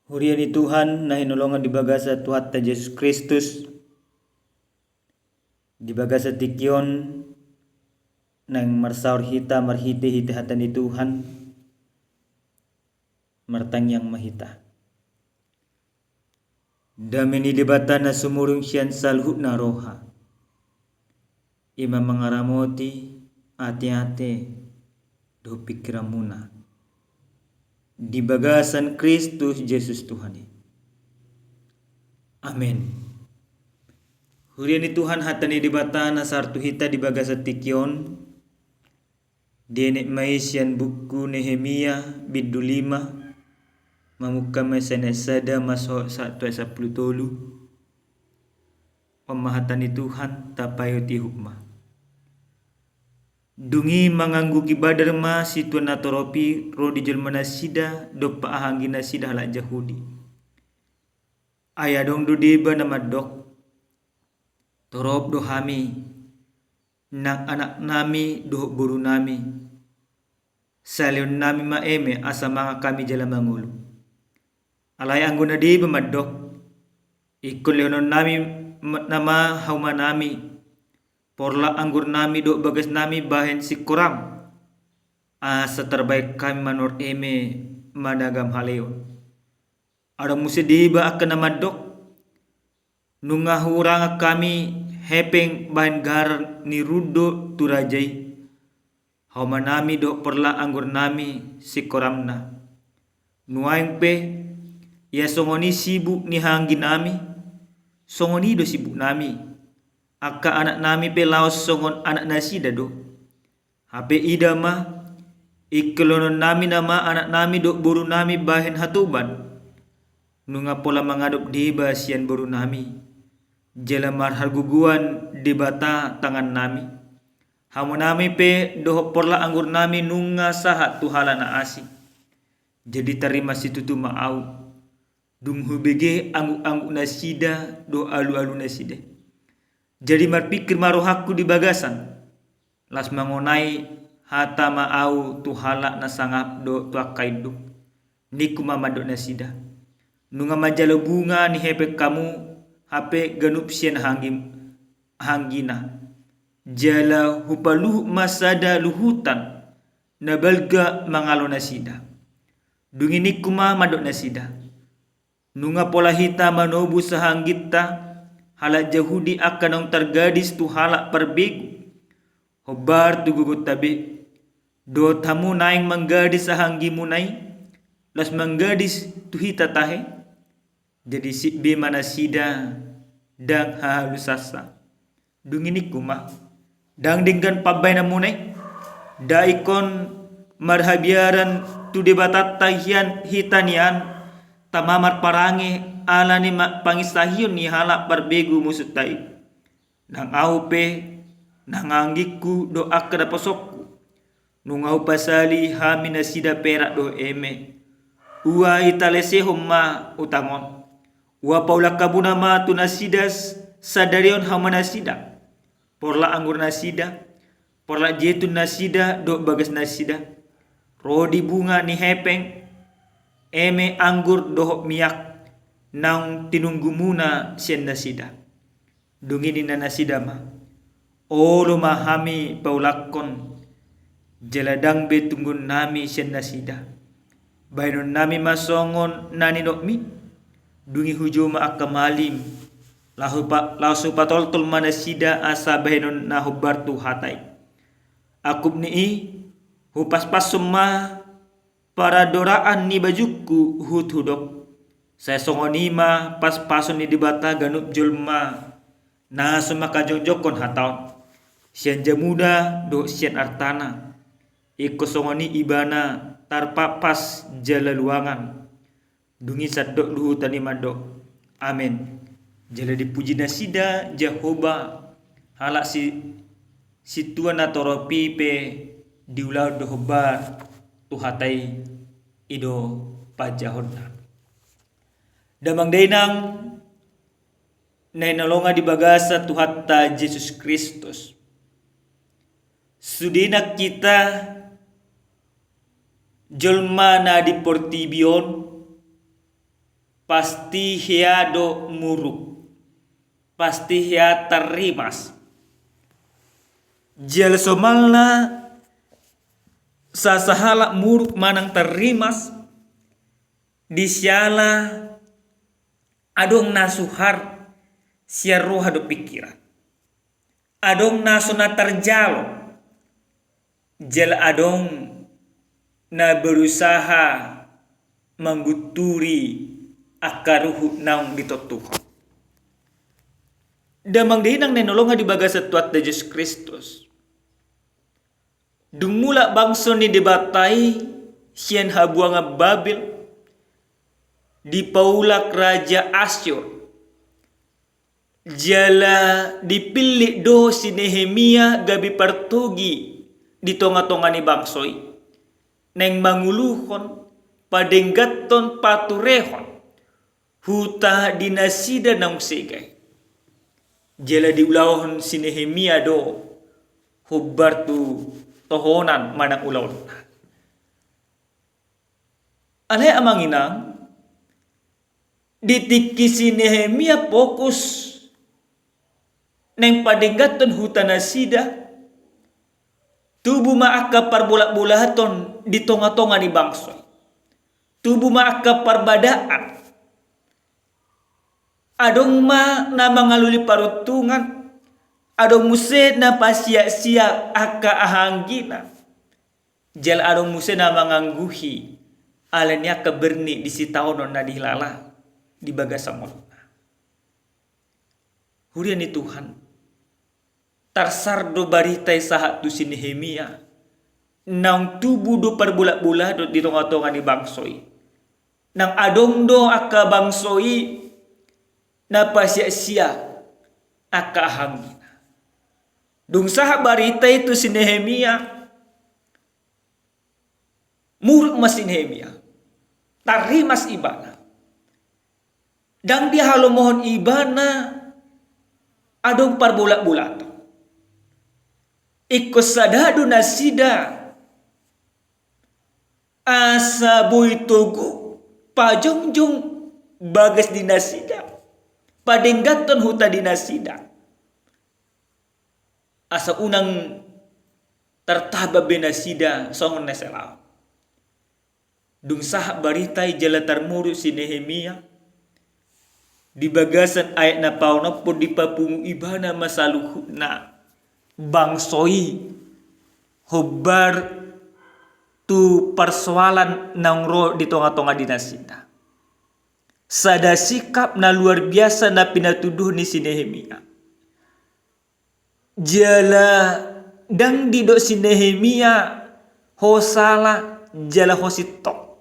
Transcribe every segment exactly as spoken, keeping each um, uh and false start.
Huria ni Tuhan na hinaholongan di bagasan Tuhanta Jesus Kristus, di bagasan tingki on naeng marsaor hita marhitehite hata ni Tuhan. Martangiang ma hita. Dame ni Debata na sumurung sian saluhutna roha, i ma mangaramoti ateate dohot pingkiranmuna di bagasan Kristus Jesus Tuhan i. Amen. Huria ni Tuhan, hata ni Debata na sahat tu hita di bagasan tingki on dienet ma i sian buku Nehemia bindu lima, mamungka ma sian ayat sada masohot sahat tu ayat sampulu tolu. On ma hata ni Tuhan, tapaihutihut ma. Dung i manganggugi badar ma situan na torop i ro di jolmanasida dompak angginasida halak Jahudi. Ai adong do deba na mandok, torop do hami, nang anaknami dohot borunami, salehonnami ma eme asa mangan hami jala mangolu. Alai anggo na deba mandok, ingkon lehononnami ma-, nama haumanami, porlak anggurnami dohot bagasnami bahen singkoram, asa tarbahen hami manortor eme managam haleon. Adong muse deba angka na mandok, nunga huurangan hami hepeng bahen garar ni rundo tu raja i, haumanami dohot porlak anggurnami singkoramna. Nuaeng pe, ia songon i sibuk ni haangginami, songon i do sibuknami. Angka anaknami pe laos songon anaknasida do. Hape ida ma, ingkon lehononnami nama anaknami dohot borunami bahen hatoban. Nunga pola mangadop deba sian borunami, jala marhagogoan debata tangannami. Haumanami pe dohot porlak anggurnami nunga sahat tu halak na asing. Jadi tarima situtu ma ahu, dung hubege anggukngangguknasida dohot alualunasida. Jadi marpingkir ma rohangku di bagasan, laos mangonai hata ma ahu tu halak na sangap dohot tu angka induk. Ningku ma mandok nasida, nunga manjalo bunga ni hepeng hamu, hape ganup sian haanggim-, haanggina. Jala hupaluhut ma sada luhutan na balga mangalo nasida. Dung i ningku ma mandok nasida, nunga pola hita manobus haangginta halak Jahudi angka naung targadis tu halak parbegu, hombar tu gogonta be. Dohot hamu naeng manggadis haanggimuna i, laos manggadis tu hita tahe. Jadi sip be ma nasida ndang hahalusansa. Dung i ningku ma, ndang denggan pambahenanmuna i? Nda ingkon marhabiaran tu debatanta hian hita nian tama marparange ala ni ma-, panginsahion ni halak parbegu musunta i? Nang ahu pe, nang anggingku dohot angka naposongku, nunga hupasali hami nasida perak dohot eme. Ua italesehon ma utang on. Ua paulak hamuna ma tu nasida s-, sadari on haumanasida, porlak anggurnasida, porlak jeitunnasida dohot bagasnasida, ro di bunga ni hepeng, eme anggur dohot miak naung tinunggumuna sian nasida. Dung i ninna nasida ma, olo ma hami paulakkon, jala ndang be tungguonnami sian nasida. Bahenonnami ma songon na ninopmi. Dung i hujou ma angka malim, laos hupa-, laos hupatoltol ma nasida asa bahenon na hombar tu hata i. Angkup ni i, hupaspashon ma paradoraan ni bajungku huhut hudok. Sai songon i ma paspason ni Debata ganup jolma na so manghajongjongkon hata on, sian jamuda dohot sian artana. Ingkon songon i ibana tarpaspas jala luangan. Dung i sandok luhutan i mandok, amen. Jala dipuji nasida Jahowa, halak si-, sintua na torop i pe diulahon do hombar tu hata i, i do panjahonna. Damang dainang na hinaholongan di bagasan Tuhanta Jesus Kristus. Sude nang hita jolma na di portibi on, pasti hea do muruk, pasti hea tarrimas. Jala somalna sasahalak muruk manang tarrimas, di siala adong na suhar sian roha dohot pingkiran. Adong na so na tarjalo, jala adong na berusaha manggunturi angka ruhut naung ditontuhon. Damang dainang na hinaholongan di bagasan Tuhanta Jesus Kristus. Dung mulak bangso ni Debata i sian habuangan Babel, dipaulak raja Asyur, jala dipillit do si Nehemia gabe partogi di tonga-tonga ni bangso i, naeng manguluhon, padengganhon, paturehon huta di nasida naung sega i. Jala diulahon si Nehemia do hombar tu tohonan manang ulaonna. Alai amang inang, di tingki si Nehemia fokus naeng padengganhon huta nasida, tubu ma angka parbolat-bolaton di tonga-tonga ni bangso i. Tubu ma angka parbadaan. Adong ma na mangalului paruntungan, adong muse na pasiak-siak angka ahanggina. Jala adong muse na mangangguhi ala ni angka berni di sitaonon na dihilala di bagasan ngoluna. Huria ni Tuhan, tarsar do barita i sahat tu si Nehemia, naung tubu do parbolat-bolaton di tonga-tonga ni bangso i. Nang adong do angka bangso i na pasiak-siak angka ahanggina. Dung sahat barita i tu si Nehemia, muruk ma si Nehemia, tarrimas ibana. Ndang dihalomohon ibana adong parbolat-bolaton. Ingkon sada do nasida asa boi togu pajongjong bagas di nasida, padengganhon huta di nasida. Asa unang tartaba be nasida songon na sai laho. Dung sahat barita i jala tarmuruk si Nehemia, di bagasan ayat na paonomhon dipapungu ibana ma saluhutna bangso i hombar tu parsoalan naung ro di tonga-tonga di nasida. Sada sikap na luar biasa na pinatuduhon ni si Nehemia. Jala ndang didok si Nehemia ho sala jala ho sintong.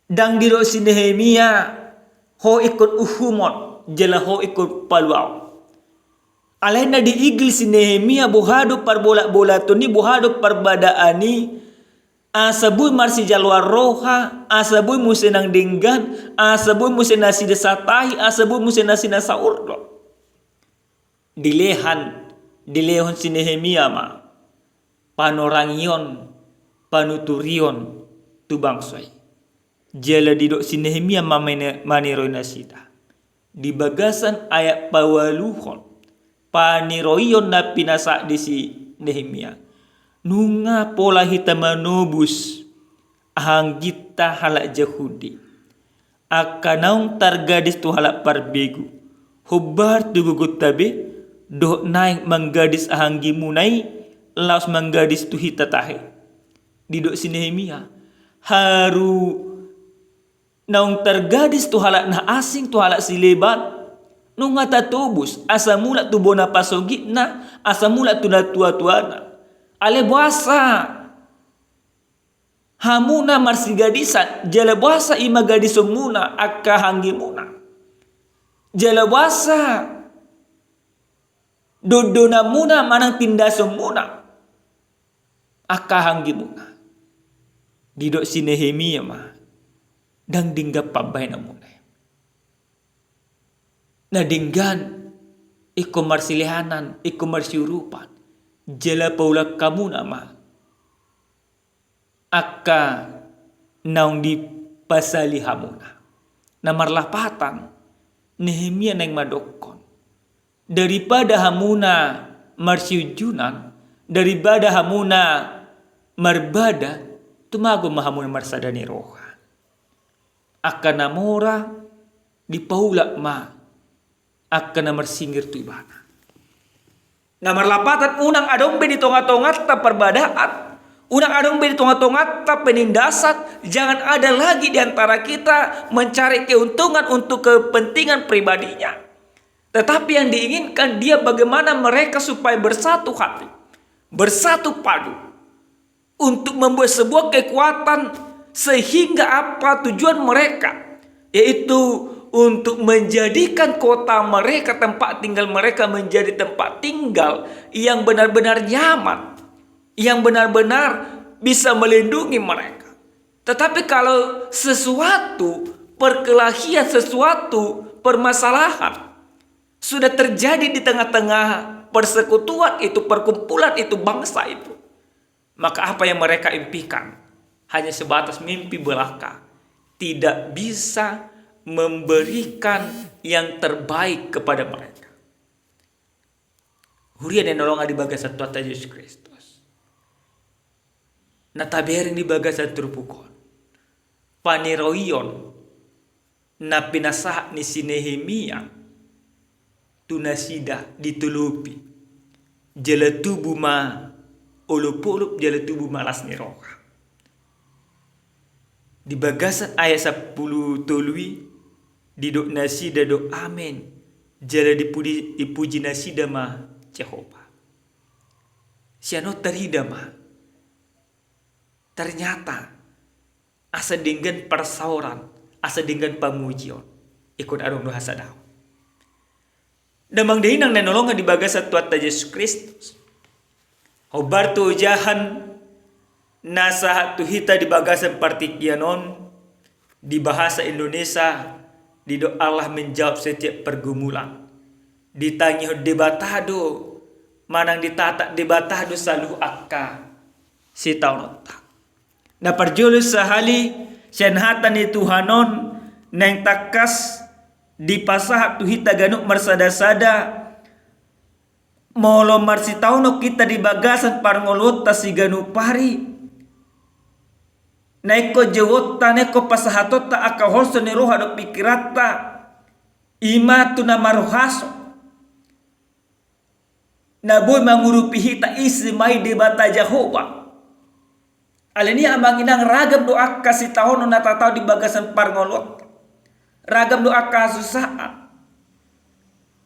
Ndang didok si Nehemia ho ingkon uhumon jala ho ingkon paluaon. Alai na diigil si Nehemia boha do parbolat-bolaton i, boha do parbadaan i, asa boi marsijaloan roha, asa boi muse nang denggan, asa boi muse nasida satahi, asa boi muse nasida saurdot. Dilehan, dilehon si Nehemia ma panorangion, panuturion tu bangso i. Jala didok si Nehemia ma mane-, maniroi nasida. Di bagasan ayat paualuhon, paniroion na pinasahat di si Nehemia. Nunga pola hita manobus ahangginta halak Jahudi. Angka naung targadis tu halak parbegu, hombar tu gogonta be, dohot naeng manggadis ahanggimuna i, laos manggadis tu hita tahe. Didok si Nehemia, haru naung targadis tu halak na asing, tu halak sileban, nunga tatobus, asa mulak tu bona pasogitna, asa mulak tu natua-tuana. Alai boasa hamuna marsigadisan, jala boasa i ma gadisonmuna angka ahanggimuna. Jala boasa dondonanmuna manang tindasonmuna angka ahanggimuna. Didok si Nehemia ma, ndang denggan pambahenanmuna. Na denggan ingkon marsilehanan, ingkon marsiurupan. Jala paulak hamuna ma angka naung dipasali hamuna. Na marlapatan, Nehemia naeng mandokkon, daripada hamuna marsiunjunan, daripada hamuna marbada, tumagon ma hamuna marsada ni roha. Angka na mora dipaulak ma angka na marsingir tu ibana. Na marlapatan, unang adong be di tonga-tonganta parbadaan, unang adong be di tonga-tonganta penindasan, jangan ada lagi di antara kita mencari keuntungan untuk kepentingan pribadinya. Tetapi yang diinginkan dia bagaimana mereka supaya bersatu hati, bersatu padu, untuk membuat sebuah kekuatan, sehingga apa tujuan mereka, yaitu untuk menjadikan kota mereka, tempat tinggal mereka, menjadi tempat tinggal yang benar-benar nyaman, yang benar-benar bisa melindungi mereka. Tetapi kalau sesuatu perkelahian, sesuatu permasalahan sudah terjadi di tengah-tengah persekutuan itu, perkumpulan itu, bangsa itu, maka apa yang mereka impikan hanya sebatas mimpi belaka, tidak bisa memberikan yang terbaik kepada mereka. Huria na hinaholongan di bagasan Tuhanta Jesus Kristus, na tabereng di bagasan turpuk on, paniroion na pinasahat ni si Nehemia tu nasida ditolopi, jala tubu ma olopolop, jala tubu ma las ni roha. Di bagasan ayat sampulu tolu i, didok nasida do amen, jala dipuji, dipuji nasida ma Jahowa. Sian on tarida ma, ternyata asa denggan parsaoran, asa denggan pamujion, ingkon adong do hasadaon. Damang dainang na hinaholongan di bagasan Tuhanta Jesus Kristus, hombar tu ojahan na sahat tu hita di bagasan partingkian on, di bahasa Indonesia didok Allah menjawab setiap pergumulan. Ditangihon Debata do manang ditatap Debata do saluhut angka sitaononta. Na parjolo sahali, sian hata ni Tuhan on naeng tangkas dipasahat tu hita ganup marsada-sada, molo marsitaonon hita di bagasan parngoluonta siganup ari, na ingkon jouonta, na ingkon pasahatonta angka holso ni roha dohot pingkiranta, i ma tu na marrohaso, na boi mangurupi hita, ise ma i? Debata Jahowa. Alani i amang inang, ragam do angka sitaonon na tataon di bagasan parngoluonta. Ragam do angka hasusaan.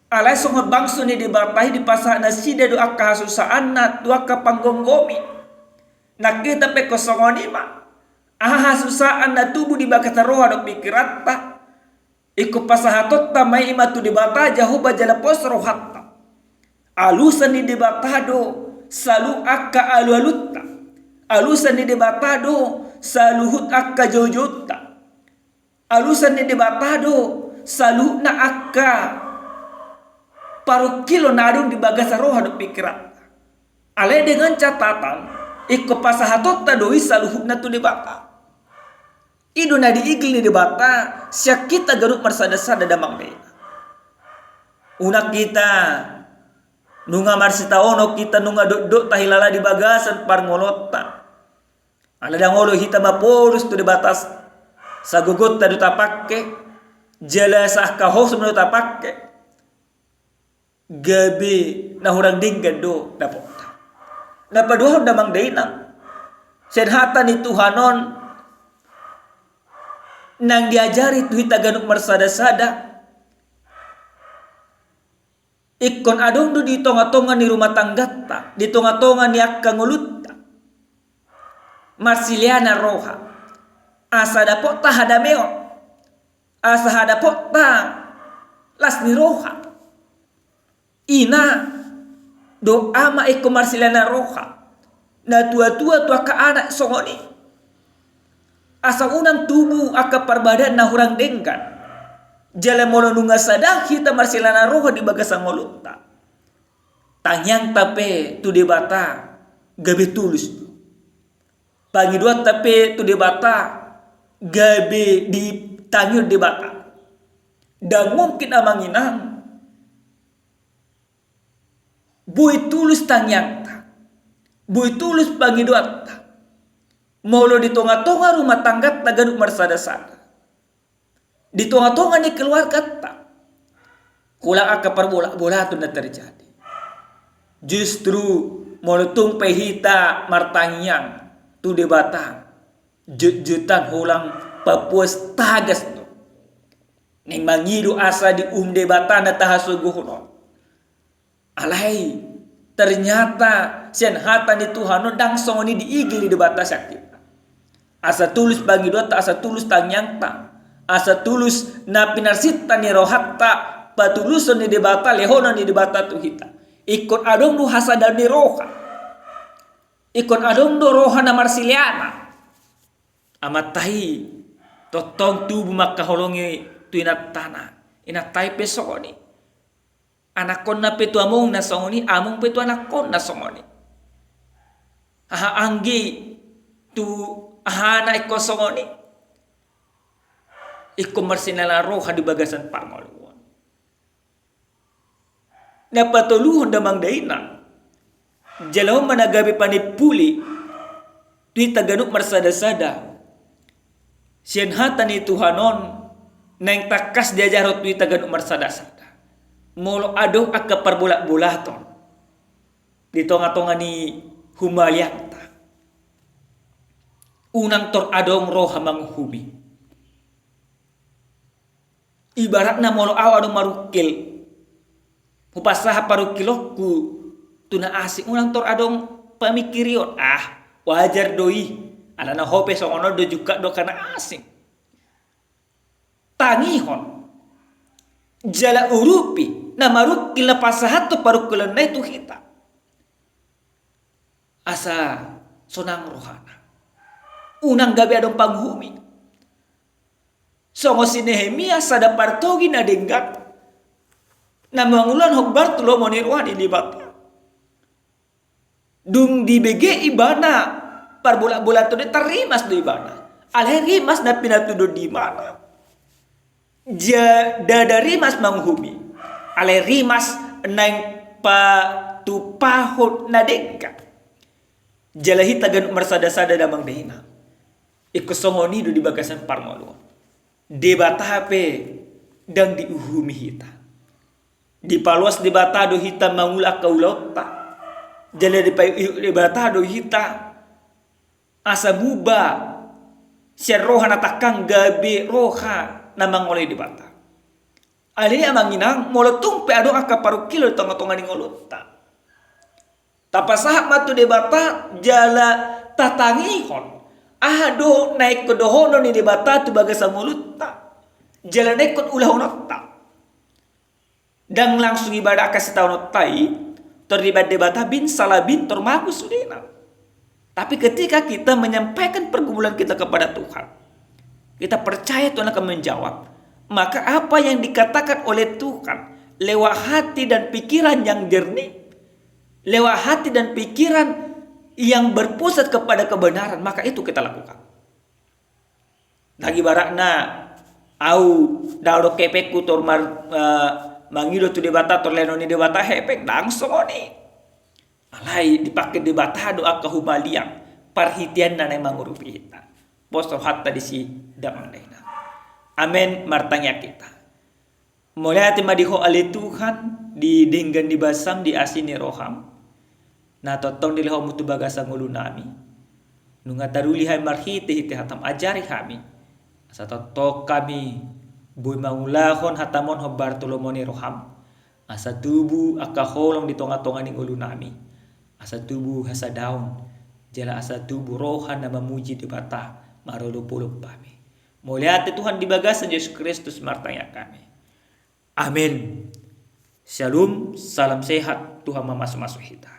Alai songon bangso ni Debata i, dipasahat nasida do angka hasusaanna tu angka panggomgomi. Nang hita pe ingkon songon i ma. Aha hasusaan na tubu di bagasan roha dohot pingkiranta, ingkon pasahatonta ma i ma tu Debata Jahowa jala pos rohanta. Alusan ni Debata do saluhut angka alualunta. Alusan ni Debata do saluhut angka joujouonta. Alusan ni Debata do saluhutna angka parungkilon na adong di bagasan roha dohot pingkiranta. Alai dengan catatan, ingkon pasahatonta do i saluhutna tu Debata. I do na diigil ni Debata sian hita ganup marsada-sada, damang dainang. Unang hita nunga marsitaonon hita, nunga dokdok tahilala di bagasan parngoluonta, ala ndang olo hita mapolus tu Debata. Sagogonta do tapangke, jala saangka hosom do tapangke, gabe na hurang denggan do dapotta. Na paduahon, damang dainang, sian hata ni Tuhan on naeng diajari tu hita ganup marsada-sada, ingkon adong do di tonga-tonga ni rumah tangganta, di tonga-tonga ni angka ngolunta, marsileanan roha, asa dapotta hadameon, asa dapotta las ni roha. Ina dohot ama ingkon marsileanan roha, natua-tua tu angka anak songon i, asa unang tubu angka parbadaan na hurang denggan. Jala molo nunga sada hita marsileanan roha di bagasan ngolunta, tangiangta pe tu Debata gabe tulus do. Pangidoanta pe tu Debata gabe ditangihon Debata. Ndang mungkin amang inang boi tulus tangiangta, boi tulus pangidoanta, molo di tonga-tonga rumah tanggata ganup marsada-sada, di tonga-tonga ni keluargata, holan angka parbola-bola tu na terjadi. Justru molo tung pe hita martangiang tu Debata, jotjotan holan papuas tagas do. Naeng mangido asa diuhum Debata na tahasogohon on. Alai ternyata sian hata ni Tuhan on ndang songon i diigil ni Debata sian hita. Asa tulus pangidoanta, asa tulus tangiangta, asa tulus na pinarsinta ni rohanta, patuluson ni Debata, lehonon ni Debata tu hita. Ingkon adong do hasadaon ni roha. Ingkon adong do roha na marsileanan. Amanta i tongtong tubu mangkaholongi tu inantana. Inanta i pe songon i. Anakkonna pe tu amongna songon i, among pe tu anakkonna songon i. Aha anggi tu ahana ingkon songon i. Ingkon marsileanan roha di bagasan parngoluon. Na patoluhon damang dainang, jala on ma na gabe panimpuli tu hita ganup marsada-sada. Sian hata ni Tuhan on naeng tangkas diajarhon tu hita ganup marsada-sada. Molo adong angka parbolat-bolaton di tonga-tonga ni humaliangta, unang tor adong roha manguhumi. Ibaratna molo au adong marungkil, hupasahat parungkilonku tu na asing, unang tor adong pamingkirion, ah, wajar do i, alana ho pe songon on do, jungkat do angka na asing. Tangihon jala urupi na marungkil na pasahathon parungkilonna i tu hita, asa sonang rohana. Unang gabe adong panguhumi. Songon si Nehemia, sada partogi na denggan na mangulahon hombar tu lomo ni roha ni Debata. Dung dibege ibana parbolat-bolaton i, tarrimas do ibana. Alai rimas na pinatuduhon ni ibana, ja, ndada rimas manguhumi, alai rimas naeng patupahon na denggan. Jala hita ganup marsada-sada damang dainang, ingkon songon i do di bagasan parngoluon. Debata pe ndang diuhumi hita. Dipaloas Debata do hita mangula angka ulaonta. Jala dipaihut Debata do hita asa muba sian roha na tangkang gabe roha na mangoloi Debata. Alai amang inang, molo tung pe adong angka parungkilon di tonga-tonga ni ngolunta, tapasahat ma tu Debata jala tatangihon aha do na ingkon dohonon ni Debata tu bagasan ngolunta jala na ingkon ulahononta. Ndang langsung ibana angka sitaononta i tor dibaen Debata bin sala bin tor mago sudena. Tapi ketika kita menyampaikan pergumulan kita kepada Tuhan, kita percaya Tuhan akan menjawab, maka apa yang dikatakan oleh Tuhan lewat hati dan pikiran yang jernih, lewat hati dan pikiran yang berpusat kepada kebenaran, maka itu kita lakukan. Ndang ibaratna au ndang adong hepengku tor mar, eh, mangido tu Debata tor lehonon ni Debata hepeng, ndang songon i. Alai dipangke Debata do angka humaliang, parhiteanna naeng mangurupi hita. Pos rohanta disi damang dainang. Amen, martangiang hita. Mauliate ma di Ho ale Tuhan, di denggan ni basam, di asi ni roham na tongtong dilehonmu tu bagasan ngolunami. Nunga taruli hami marhite-hite hatam, ajari hami asa tongtong hami boi mangulahon hatam on hombar tu lomo ni roham, asa tubu angka holong di tonga-tonga ni ngolunami, asa tubu hasadaon jala asa tubu roha na mamuji Debata marolopolop hami. Mauliate Tuhan, di bagasan Jesus Kristus martangiang hami. Amen. Shalom, salam sehat, Tuhan mamasu-masu hita.